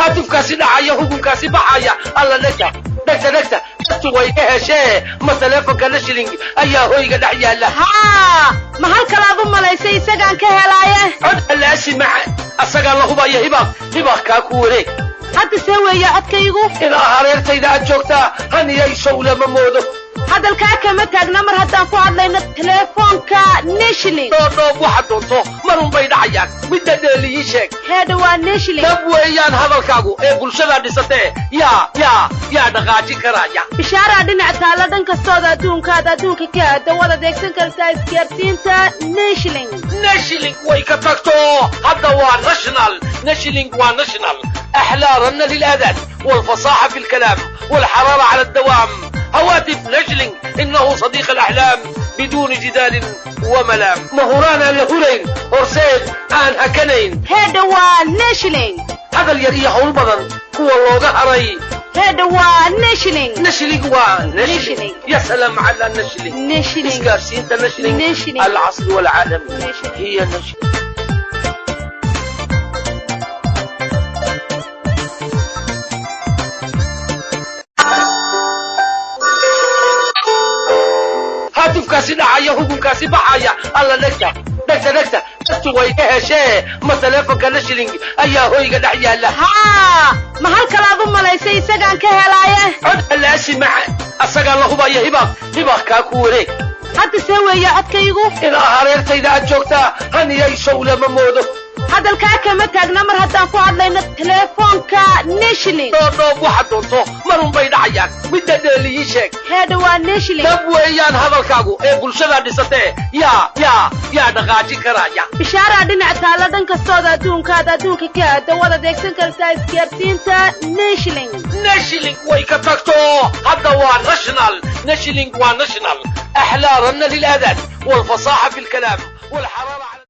Haatufkaasi dhacaya, hugunkaasi baxaya. Alla, dhegta, dhegta, dhegta, dhegtu way ka heshee. Ma taleefonka Nashling ayaa hoyga dhex yaala? Haa, ma halkalaad u malaysay isagaan ka helaaye? Cod allaasi maca asagaa la hubaya. Hibaaq, hibaaq, kaa ku wareeg. Hadda see weeye codkaygu? Ilaa hareertayda aad joogtaa haniyaysow lama moodo. Hadalkaa kama taagna mar haddaan ku hadlayno teleefoonka Nashling. Dhoodhoob waxa doonto marun bay dhacayaan. Midda dheeliyii sheeg. Heedha, waa Nashling. Dab weeyaan hadalkaagu ee bulshadaa dhisatee, yaa dhaqaajin karaya? Bishaaraa dhinac taalla, dhan kastooda adduunkaad adduunka ka aada waad adeegsan kartaa isgaarsiinta Nashling. Nashling way ka tagto, hadda waa national. Nashling waa national. أحلى رنة للآذان والفصاحة في الكلام والحرارة على الدوام. هواتف نجلينج إنه صديق الأحلام بدون جدال وملام. مهرانا لهرين horseed aan hakanayn. Heedha, waa Nashling. Hadal yar iyo hawl badan kuwa looga haray. Heedha, waa Nashling. Nashling waa Nashling. Nashling. يا سلام على Nashling. Nashling. Isgaarsiinta Nashling. Nashling. العصر والعالم. Nashling. هي Nashling. Haatufkaasi dhacaya, hugunkaasi baxaya. Alla, dhegta, dhegta, dhegta, dhegtu way ka heshee. Ma taleefonka Nashling ayaa hoyga dhex yaala? Haa, ma halkalaad u malaysay isagaan ka helaaye? Cod allaasi maca asagaa la hubaya. Hibaaq, hibaaq, kaa ku wareeg. Hadda see weeye codkaygu? Ilaa hareertayda aad joogtaa haniyaysow lama moodo. Hadalkaa kama taagna mar haddaan ku hadlayno teleefoonka Nashling. Dhoodhoob waxa doonto marun bay dhacayaan. Midda dheeliyii sheeg. Heedha, waa Nashling. Dab weeyaan hadalkaagu ee bulshadaa dhisatee, yaa dhaqaajin karaya? Bishaaraa dhinac taalla, dhan kastooda adduunkaad adduunka ka aada waad adeegsan kartaa isgaarsiinta Nashling. Nashling way ka tagto, hadda waa national. Nashling waa national. أحلى رنة للآذان والفصاحة في الكلام والحرارة.